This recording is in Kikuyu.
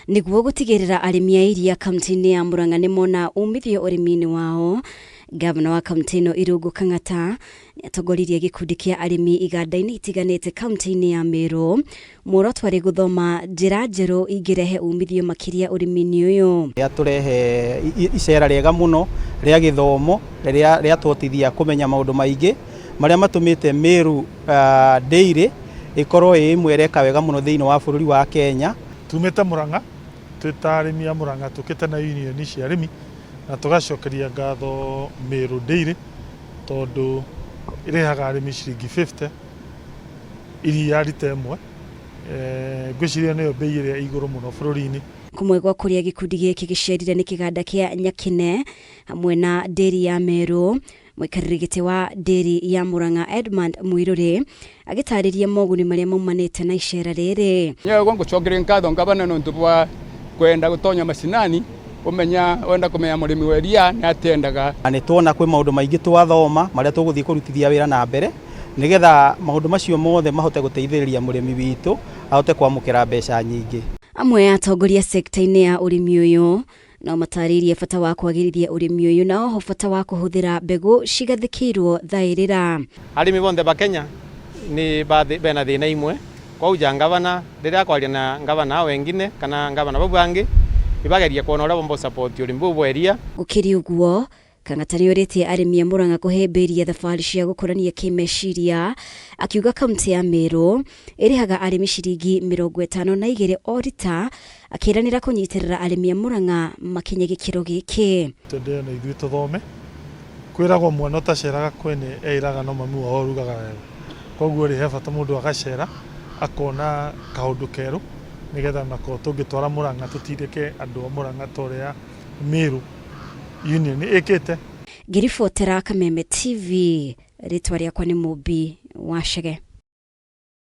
Nĩguo gũtigĩrĩra arĩmi a iria kaunti-inĩ ya Murang'a nĩ mona umithio ũrĩmi-inĩ wao, ngavana wa kaunti ĩno Irũngũ Kang'ata nĩ atongoririe gĩkundi kĩa arĩmi iganda-inĩ itiganĩte kaunti-inĩ ya Meru. Muoroto arĩ gũthoma njĩra njerũ ingĩrehe umithio makĩria ũrĩmi-inĩ ũyũ. Rĩatũrehe icera rĩega mũno rĩa gĩthomo rĩrĩa rĩatũhotithia kũmenya maũndũ maingĩ marĩa matũmĩte Meru Dairy ĩkorwo ĩ ĩmwe ĩreka wega mũno thĩinĩ wa bũrũri wa Kenya. Tumĩte Murang'a twĩ ta arĩmi a Murang'a tũkĩte na union cia arĩmi na tũgacokeria ngatho Meru Dairy tondũ ĩrĩhaga arĩmi ciringi 50 iria rita ĩmwe. Ngwĩciria nĩyo mbei ĩrĩa ĩ igũrũ mũno bũrũri-inĩ. Kũmwe gwa kũrĩa gĩkundi gĩkĩ gĩcerire nĩ kĩganda kĩa Nyakĩne hamwe na ndĩri ya Meru. Mũikarĩri gĩtĩ wa ndĩri ya Murang'a Edmund Muiruri agĩtarĩria moguni marĩa maumanĩte na icera rĩrĩ. Nyowe ngũcokeria nkatho ngavana nontu bwa kwenda gũtonya macinani ũmenya wenda kũmenya mũrĩmi wa iria nĩ atendaga. Na nĩ tuona kwĩ maũndũ maingĩ twathoma marĩa tũgũthiĩ kũrutithia wĩra na mbere nĩgetha maũndũ macio mothe mahote gũteithĩrĩria mũrĩmi witũ ahote kwamũkĩra mbeca nyingĩ. Amwe a atongoria sekta-inĩ ya ũrĩmi ũyũ no matarĩirie bata wa kwagĩrithia ũrĩmi ũyũ na oho bata wa kũhũthĩra mbegũ cigathĩkĩirwo thaĩrĩra. Arĩmi bonthe ba Kenya nĩ bena thĩna imwe kwauja ngavana rĩrĩa akwaria na ngavana ao wengine kana ngavana bau bangĩ ibagerie kuona ũrĩa bomba support ũrĩmi bũu bwa iria. Gũkĩrĩ ũguo, Kang'ata nĩorĩtie arĩmi a Murang'a kũhĩmbĩria thabarĩ cia gũkũrania kĩmeciria, akiuga kauntĩ ya Meru ĩrĩhaga arĩmi ciringi 52 o rita, akĩranĩra kũnyitĩrĩra arĩmi a Murang'a makinye gĩkĩro gĩkĩ. Twende na ithuĩ tũthome. Kwĩragwo mwana ũtaceraga kwene eĩraga no mami wao ũrugaga wega. Koguo rĩ, he bata mũndũ agacera akona kaũndũ kerũ nĩgetha nako tũngĩtwara Murang'a tũtindĩke andũ a Murang'a ta ũrĩa Meru Union ĩkĩte. Ngĩribotera Kameme TV, rĩtwa rĩakwa nĩ Mũmbi wa Chege.